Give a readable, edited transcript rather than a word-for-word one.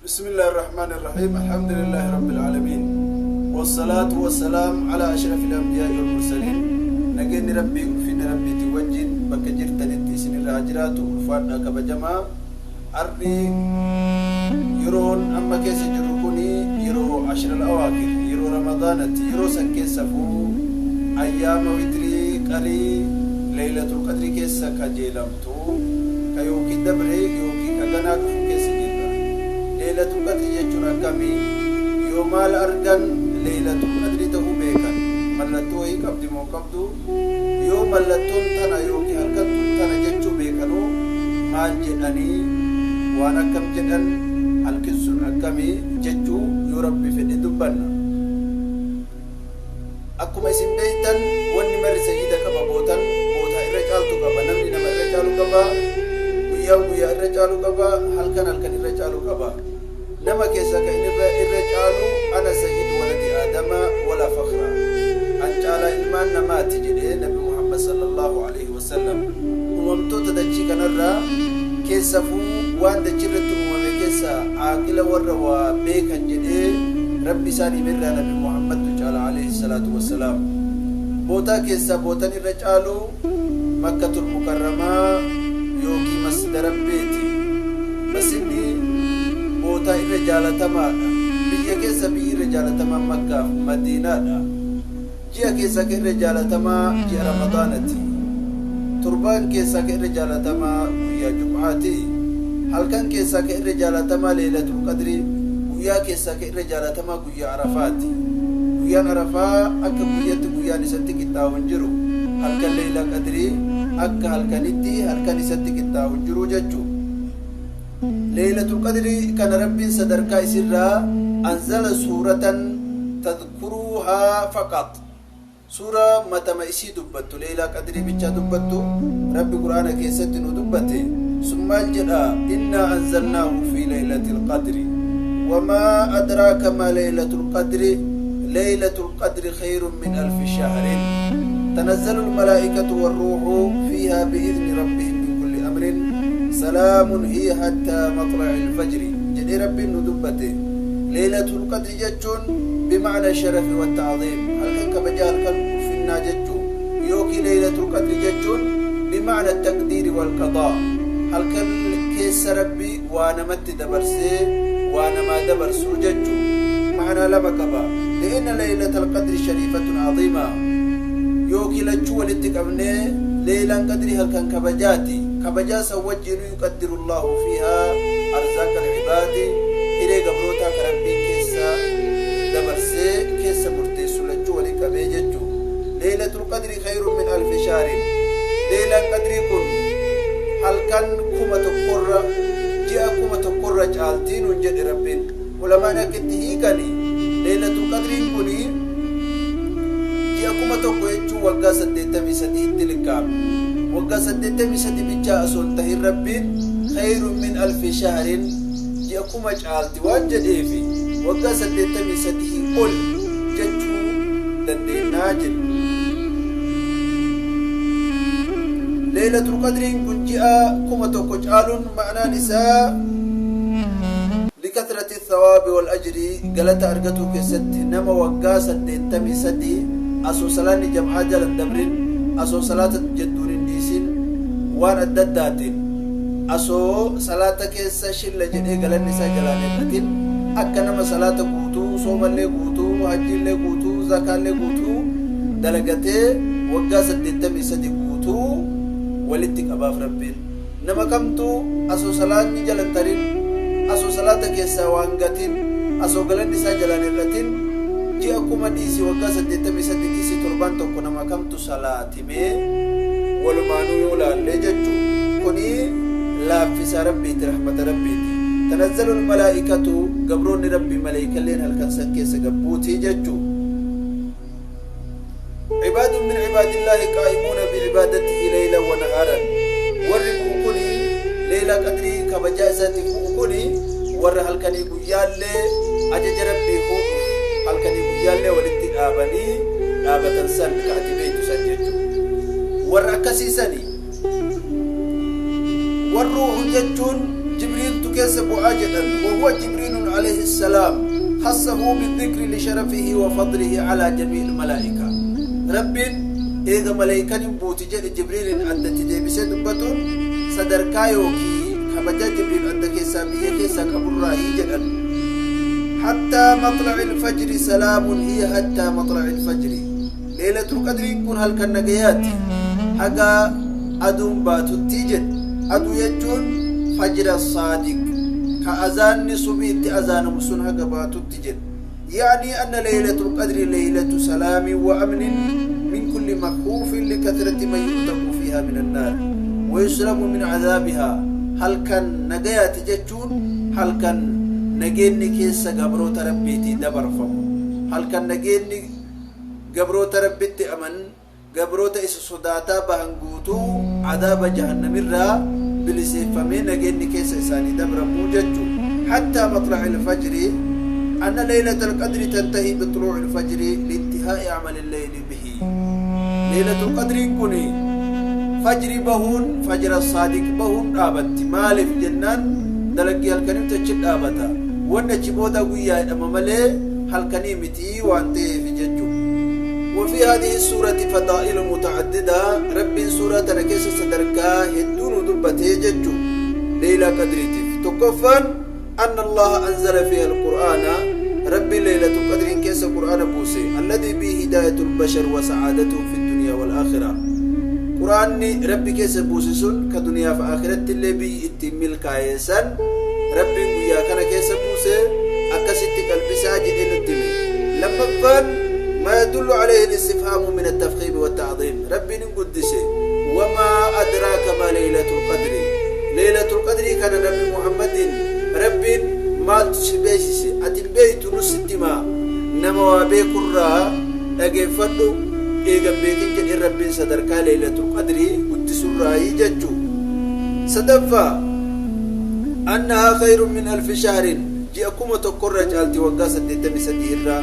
بسم الله الرحمن الرحيم. الحمد لله رب العالمين، والصلاة والسلام على أشرف الأنبياء والمرسلين. Nageenyi Rabbii, ulfinni Rabbiitti wajjin bakka jirtanitti isin irraa jiraatu. Ulfaadhaa, kabajamaa. Arri yeroon amma keessa jirru kuni yeroo عشر الأواخر, yeroo Ramadaanatti, yeroo san keessa fuu ayyaama witrii qarii Leeylatul Qadrii keessa kajeelamtu ka yookiin dabre yookiin ka ganaa dhufu keessa jirra. Leeylatul Qadrii jechuun akkamii? Yoo maal argan Leeylatul Qadrii ta'uu beekan? Mallattoo wayii qabdi moo qabdu? Yoo mallattoon tana yookiin halkan tun tana jechuu beekanuu maal jedhanii, waan akkam jedhan, halkin sun akkamii jechuu yoo Rabbi fedhe dubbanna. Akkuma isin beektan, wanni marri sayyida qaba. Bootan bootaa irra caaltu qaba, namni nama irra caalu qaba, guyyaan guyyaa irra caalu qaba, halkan halkan irra caalu qaba. Nama keessa ka inni irra caalu "أنا سيد ولد آدم ولا فخر", an caalaa ilmaan namaati jedhee Nabi Muhammad صلى الله عليه وسلم. Uumamtoota dachii kanarraa keessafuu waan dachii irratti uumame keessa aaqila warra waa beekan jedhee Rabbi isaan himerraa Nabi Muhammadtu caala عليه الصلاة والسلام. Bootaa keessaa bootan irra caalu Makkatul Mukarramaa yookiin Masjida Rabbeeti. Masjidni bootaa irra jaalatamaadha. Biyya keessa biyyi irra jaalatamaa Makkaaf Madiinaadha. Ji'a keessa ka irra jaalatamaa ji'a Ramadaanati. Torbaan keessaa ka irra jaalatamaa guyyaa Jum'aati. Halkan keessaa ka irra jaalatamaa Leeylatul Qadri. Guyyaa keessaa ka irra jaalatamaa guyyaa Arafaati. Guyyaan Arafaa akka guyyatti guyyaan isatti qixxaawu hin jiru. Halkan Leeyla Qadrii akka halkanitti halkan isatti qixxaawu hin jiru jechuu. Leeylatul Qadrii kana Rabbiin sadarkaa isirraa أنزل سورة تذكرها فقط, suuraa matama isii dubbattu, Leeylaa Qadrii bichaa dubbattu, Rabbi Qur'aana keessatti nu dubbate. Sun maal jedha? إنا أنزلناه في ليلة القدر وما أدراك ما ليلة القدر ليلة القدر خير من ألف شهر تنزل الملائكة والروح فيها بإذن ربهم من كل أمر سلام هي حتى مطلع الفجر jedhe Rabbi nu dubbate. ليلة القدر jechuun بمعنى الشرف والتعظيم, halkan kabaja, halkan ulfinnaa jechuu, yookiin ليلة القدر jechuun بمعنى التقدير والقضاء, halkan keessa Rabbi waa namatti dabarsee waa namaa dabarsuu jechuu. Macnaa lama qaba, لأن ليلة القدر شريفة عظيمة, yookiin lachuu walitti qabnee Leeylaan Qadrii halkan kabajaati. Kabajaa san wajjinu يقدر الله فيها أرزاق العباد, hiree gabrootaa ka Rabbiin keessa dabarsee keessa murteessu, lachuu walii qabee jechuu. ليلة القدر خير من ألف شهر. Leeylaan Qadrii kun halkan 1000rra, ji'a 1000rra caaltii nuun jedhe Rabbiin. Ulamaan akka itti hiikani, Leeylatul Qadriin kuni ji'a 1000 jechuun waggaa 83tti liqqaame. Waggaa 83 bichaa osoo hin tahin, Rabbiin خير من ألف شهر, ji'a 1000 caalti waan jedheefi waggaa 83 ol jechuu dandeennaa jedhu. Leeylatul Qadriin kun ji'a 1000 caaluun ma'anaan isaa لكثرة الثواب والأجر, galata argatuu keessatti nama waggaa 83 asoo salaanni jam'aa jalan dabrin, asoo salaata jedduun hin dhiisin, waan adda addaatiin asoo salaata keessa shilla jedhee galanni isaa jalaan hir'atin, akka nama salaata guutuu, soomallee guutuu, hajjiillee guutuu, zakaallee guutuu dalagatee waggaa 83 guutuu walitti qabaaf Rabbiin. Nama kamtu asoo salaanni jalan tarin, asoo salaata keessaa waan gatin, asoo galanni isaa jalaan hir'atin, ji'a 1000 dhiisi, waggaa 83 dhiisi, torbaan tokko nama kamtu salaatimee walumaanuu yoo laallee jechuu. Kuni laaffisa Rabbiiti, rahmata Rabbiiti. تنزل الملائكة, gabroonni Rabbii maleeykalleen halkan san keessa gabbuutii jechuu. عباد من عباد الله قائمون بعبادته ليلا ونهارا. Warri kuni Leeyla Qadrii kabajaa isaatiif bu'u kuni warra halkanii guyyaallee ajaja Rabbii fuudhuuf halkanii guyyaallee walitti dhaabanii dhaabatan san ka ati beektu san jechuudha. Warra akkasiisani. والروح jechuun Jibriiltu keessa bu'aa jedhan. وهو جبريل. عليه السلام خصه بالذكر لشرفه وفضله على جميع الملائكة. رب إذا ملائكة بوتي جبريل أدت ديبسة دبتون sadarkaa yookiin kabaja Jibriil adda keessaa biyya keessaa qaburraa jedhan. حتى مطلع الفجر سلام هي حتى مطلع الفجر. ليلة القدر كن هل كان نجيات حقا أدوم باتو تيجد أدو يجون فجر الصادق كأذان صبيت أذان مسن حقا باتو تيجد. يعني أن ليلة القدر ليلة سلام وأمن من كل مخوف لكثرة من يؤتق فيها من النار ويسلم من عذابها. هل كان نجيات جتون هل كان نجيني كيس قبروت ربيتي دبر فم هل كان نجيني قبروت ربيتي أمن قبروت إس صداتا بهنجوتو عذاب جهنم الرا بلسيفمين نجيني كيس إساني دبر موجتو. حتى مطلع الفجر أن ليلة القدر تنتهي بطلوع الفجر لانتهاء عمل الليل به. ليلة القدر كوني فجر بهون فجر الصادق بهون آبت مالف جنان دلقي هالكنيم تشد آبتا وانا چبودا قويا أمامالي هالكنيمتي وانتهي في ججو. وفي هذه السورة فضائل متعددة. رب سورة نكيس صدركا هدون دبتي ججو ليلة قدرتي تكفن أن الله أنزل فيها القرآن. رب ليلة قدر كيس قرآن بوسي الذي به هداية البشر وسعادتهم في الدنيا والآخرة. قرآن ربي كيس بوسي كدنيا في آخرة اللي بي اتمل كايسان ربي ويا كان كيس بوسي أكست قلبي ساجد الدمي. لما فان ما يدل عليه الاستفهام من التفخيم والتعظيم. ربي نقدسه وما أدراك ما ليلة القدر. ليلة القدر كان ربي محمد ربي ما تشبيسي أتبيت نص الدماء نما وابيك الرا أجفنو إيجاب بيتك ربي صدرك ليلة القدر قدس الرأي جتشو. صدفة أنها خير من 1000 شهر. جاءكم تقرج ألتي وقاسة تتمسة الرا.